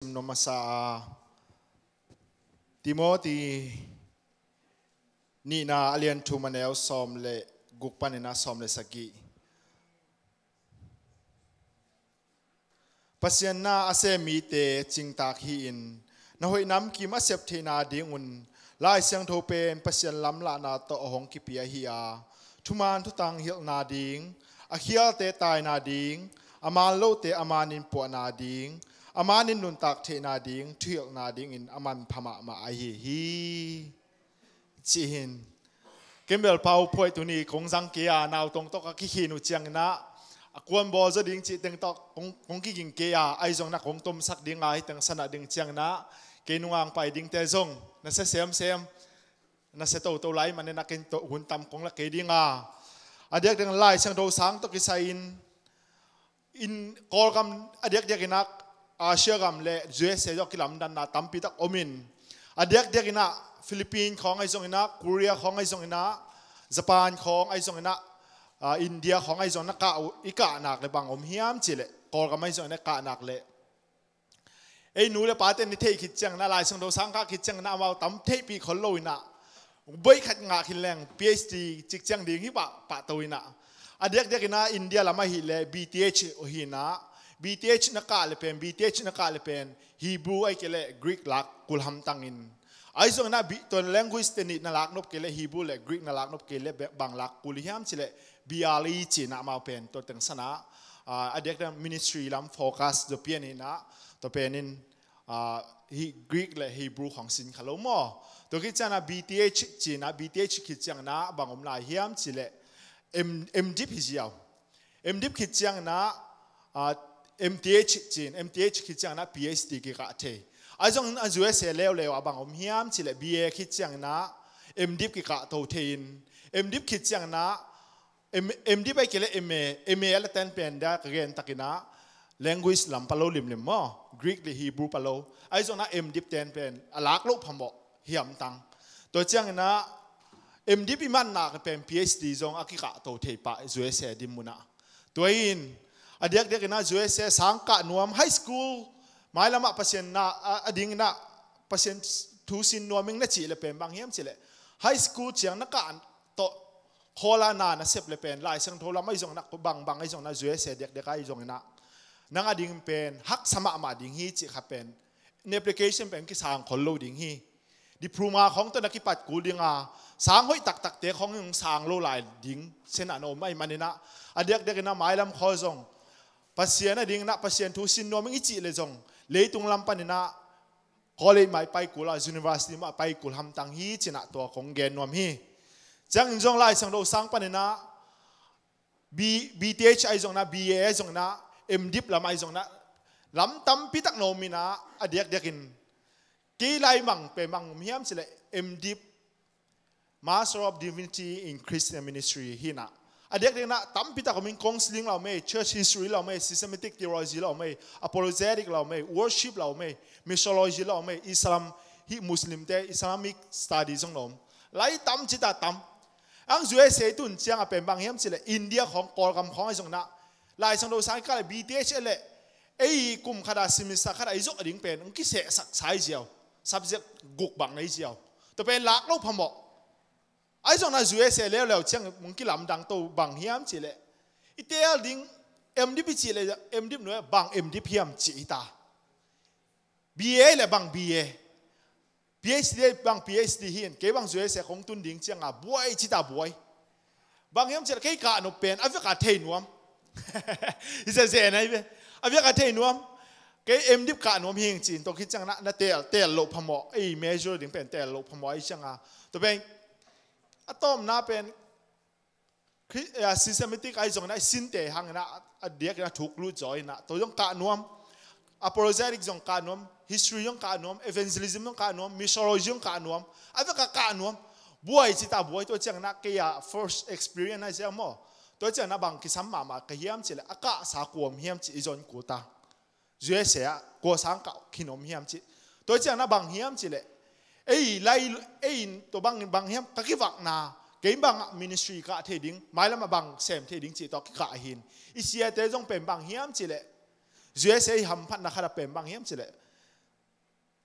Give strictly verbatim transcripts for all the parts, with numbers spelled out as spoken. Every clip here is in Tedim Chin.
Sim nuam masa a, Timoti nihna a lian thum a neu sawm le guk panin a sawm le sagih. Pasian na a sem mite cingtak hi-in na hoih namkim a sep theihna dingun Lai Siangtho pen Pasian lamlahna tawh a hong kipia hi a, thuman thutang hilhna ding, a khialte taina ding, a man lote a manin puahna ding, a manin nuntak theihna ding thuhilhna dingin a manpha mahmah ahi hi. Ci hin. Ken bel pau phuai tuni kong zang kei a, nautong tawh ka kikhin uh ciangin ah, a kuan bawl zaw ding cih teng tawh kong, kong kiging kei a, ahi zongin ah kong tomsak ding a, hih teng sanah ding ciangin ah, kei nungak pai dingte zong na sia semsem, na sia toto lai manin ah ken tawh hun tam kong la kei ding a. A diakdiak Lai Siangtho sang tawh kisai-in, in Kawlgam a diakdiakin ah, Asia gam le U S A zong kilamdanna tampi tak om in, a diakdiakin ah Philippines khawng ahi zongin ah, Korea khawng ahi zongin ah, Japan khawng ahi zongin ah, ah, India khawng ahi zongin ah kah uh, i kah nak le bang om hiam cih leh, Kawlgam ahi zongin ah kah nak le, ei nu le pate in i theih khit ciangin ah, Lai Siangtho sang kah khit ciangin ah, amau tam theihpih khol lo in ah, boih khat ngah khin leng P H D cik ciang ding hi pah, pahto in ah. A diakdiakin ah India lam ahih leh B Th hi in ah, B Th na kah le pen, B Th na kah le pen Hebrew ahih kei leh Greek lak kul hamtang in. Ahi zongin ah bi-, tua language te nih na lak nop kei leh, Hebrew le Greek na lak nop kei leh, be-, bang lak kul hiam cih leh B R E ci-in ah amau pen tua teng sanah, ah, a diakdiak ministry lam focus zaw pian in ah, tua pen in, ah, hi Greek le Hebrew khawng sin kha lo maw. Tua khit ciangin ah B Th ci-in ah, B Th khit ciangin ah bang om lai hiam cih leh M-, M.Div hi ziau. M.Div khit ciangin ah, ah, M.Th ci-in, M.Th khit ciangin ah P H D kikah thei. Ahi zongin ah U S A leuleu ah bang om hiam cih leh B A khit ciangin ah M.Div kikah to thei in, M.Div khit ciangin ah M-, M.Div ahih kei leh M A, M A a la ten pen dia ka gen takin ah language lam palo limlim maw, Greek le Hebrew palo. Ahi zongin ah M.Div ten pen a lak loh phamawh hi hamtang. Tua ciangin ah M.Div i man nak pen P H D zong a kikah to thei pah U S A din mun ah. Tua in a diakdiakin ah U S A sang kah nuam, high school mailam ah Pasian na a, a dingin ah Pasian thu sin nuam ing na cih le pen bang hiam cih leh, high school ciang na kah tawh khawl a na na sep le pen Lai Siangtho lam ahi zongin ah bang, bang ahi zongin ah U S A diakdiak ahi zongin ah nang a ding pen haksa mahmah ding hi cih kha pen, na application pen kisang khol lo ding hi. Diploma khawng tawh na kipat kul ding a, sang hoih taktakte khawng in hong sang lo lai ding sian ah na om ahih manin ah, a diakdiakin ah mailam khawng zong Pasian a dingin ah Pasian thu sin nuam ing i cih le zong, leitung lam panin ah college mah i pai kul a, university mah pai kul hamtang hi ci-in ah tua kong gen nuam hi. Ciangin zong Lai Siangtho sang panin ah B-, B.Th ahi zongin ah, B A ahi zongin ah, M.Div lam ahi zongin ah, lam tampi tak na om in ah, a diakdiakin kei lai mang pen bang om hiam cih leh M.Div, Master of Divinity in Christian Ministry hi in ah. A diakdiakin ah tampi tak om in, counseling la om ei, church history la om ei, systematic theology la om ei, apologetic la om ei, worship la om ei, missiology la om ei, Islam, hih Muslim te Islamic study zong la om. Lai tam ci ta tam. Ang U S A tun ciang a pen bang hiam cih leh India khawng, Kawlgam khawng ahi zongin ah, Lai Siangtho sang i kah leh B.Th leh ei kum khat a semester khat a i zawh ding pen hong kisehsak sa hi ziau. Subject guk bang na hi ziau. Tua pen lak loh phamawh. Ahi zongin ah U S A leuleu ciang hong kilamdang to bang hiam cih leh, i teel ding M.Div i cih leh M.Div nuai bang M.Div hiam cih hi ta. B A leh bang B A, P H D bang P H D hi in, kei bang U S A kong tun ding ciang a buai ci ta buai. Bang hiam cih leh kei kah nop pen a vek a thei nuam. I zia zen ahi ve. A vek a thei nuam. Kei M.Div kah nuam hi ing ci-in, tua khit ciang na, na teel, teel loh phamawh, ei major ding pen teel loh phamawh ahi ciang a. Tua pen a tawpna pen Chri-, eh, systematic ahi zongin ah, i sinte hangin ah, a diakin ah thuk lut zaw in ah, tua zong kah nuam, apologetic zong kah nuam, history zong kah nuam, evangelism zong kah nuam, missiology zong kah nuam, a vek a kah nuam, buai ci ta buai. Tua ciangin ah kei a first experience ahi ziau maw. Tua ciangin ah bang kisam mahmah ka hiam cih leh, a kahsa kua om hiam cih i zon kul ta. U S A ah kua sang kah khin om hiam cih. Tua ciangin ah bang hiam cih leh, ei lai, ei in tua bang, bang hiam ka kivakna, kei bang ah ministry kah thei ding, mailam ah bang sem thei ding cih tawh kikah hi in. I siate zong pen bang hiam cih leh, U S A i hamphatna khat ah pen bang hiam cih leh,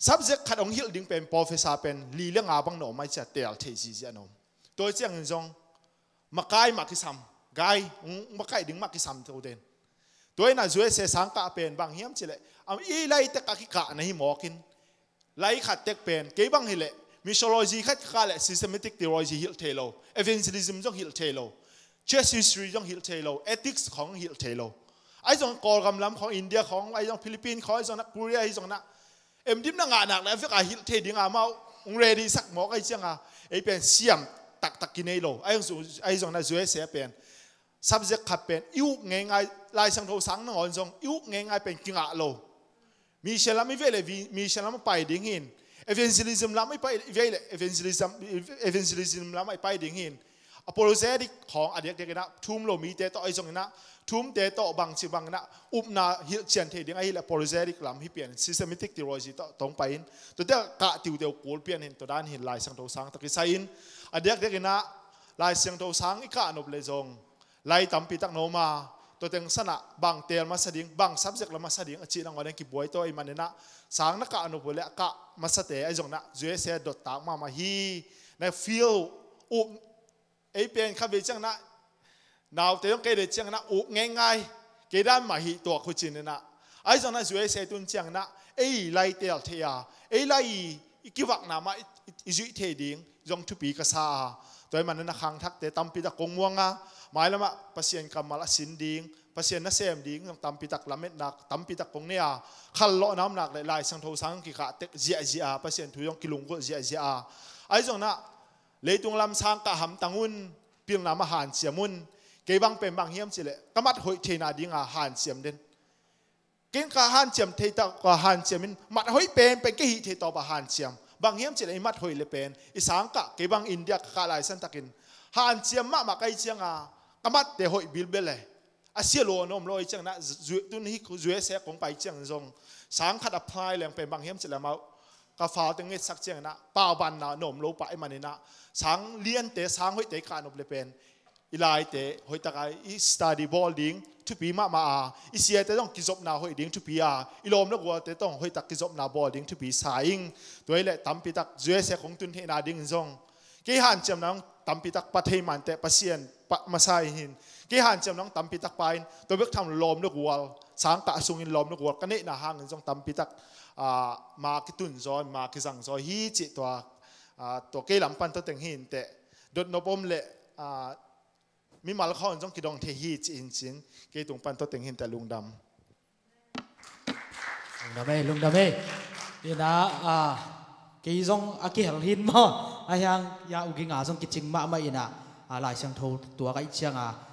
Subject khat hong hilh ding pen professor pen li le nga bang na om ai cia tel thei zizia na om. Tua ciangin zong makai mah kisam, gai, hong makai ding mah kisam to den. Tua ina U S A sangkah pen bang hiam cileh, am i lai tek a kikah na hi mawkin, lai khat tek pen kei bang hileh missiology khat kikah leh systematic theology hilh thei lo, evangelism zong hilh thei lo, church history zong hilh thei lo, ethics khong hilh thei lo. Ai zong Kawlgam lam khong, India khong, ai zong Philippines khong, ai zong na Korea, ai zong na em dim na ngah nak le a vek a hilh thei ding a mau hong ready sak mawk ai cianga ei pen siam taktak kinei lo. Ai zong, ai zong na U S A pen subject khat pen i uk ngeingai, Lai Siangtho sang nangawn zong i uk ngeingai pen kingah lo. Mission lam i vei le vi-, mission lam a pai ding hin, evangelism lam i pai, i vei le evangelism, evangelism lam a i pai ding hin, apologetic khong a diakdiak ina thum lo mite tawh ai zong ina thumte tawh bangci bang ina upna hilhcian thei ding ahileh apologetic lam hi pian systematic theology tawh tong pai in, tuate kah tiuteu kul pian hin, tua dan hin Lai Siangtho sang tawh kisai in a diakdiak ina Lai Siangtho sang i kah nop le zong lai tampi tak na om a, tua teng sanah bang tel masa ding, bang subject la masa ding a cih nangawn en kibuai tawh i man ina sang na kah nop uh le a kah masate ai zong na U S A dot tak mahmah hi. Na field uh ei pen kha ve ciang na naute zong kei le ciang na uk ngeingai kei dan mah hi tuak hu cin ina. Ai zong na U S A tun ciang na ei lai tel thei a, ei lai i, i kivakna mah i, i, i zuih thei ding zong thupi ka sa a. Tua i man na khangthakte tampi tak kong muang a, mailamah Pasian kammal a sin ding, Pasian na sem ding zong tampi tak lametnak tampi tak kong nei a, khal lawh nam nak le Lai Siangtho sang kikah tek ziahziah a, Pasian thu zong kilunggulh ziahziah a. Ai zong na leitung lam sang kah hamtang un, pilna mah hanciam un. Kei bang pen bang hiam cileh ka mat hoih theina dinga hanciam den. Ken ka hanciam thei tak ka hanciam in mat hoih pen pen kei hih thei tawpa hanciam. Bang hiam cileh i mat hoih le pen i sang kah, kei bang India ka kah lai santakin hanciam mahmah kai cianga ka matte hoih bilbel e. A sia lo a na om lo i ciang na zu-, tun hi U S A kong pai ciang zong sang khat a phai leng pen bang hiam cileh mau ka fau teng ngetsak ciang na paubanna na om lo pah i man ina sang liante sang hoihte i kah nop le pen i laite hoihtak a i study bawl ding thupi mahmah a, i siate tawh kizopna hoih ding thupi a, i lawm le gualte tawh hoihtak kizopna bawl ding thupi sa ing. Tua i le tampi tak U S A kong tun theihna ding zong kei hanciam nang tampi tak pa thei mante Pasian pa masa in hin, kei hanciam nang tampi tak pa in tua bek tham lawm le gual sang kah sungin lawm le gual ka neihna hangin zong tampi tak, ah, ma kitun zaw, ma kizang zaw hi cih tua, ah, tua kei lam pan tua teng hi inteh. Dotnop om le, ah, mimal khawng zong kidong thei hi cih hin cin kei tung pan tua teng hi inteh. Lungdam. Lungdam ei, lungdam ei. Ina, ah, kei zong a kihel hin maw. A hiang ya uginga zong kicing mahmah ina, ah, Lai Siangtho tua ka i cianga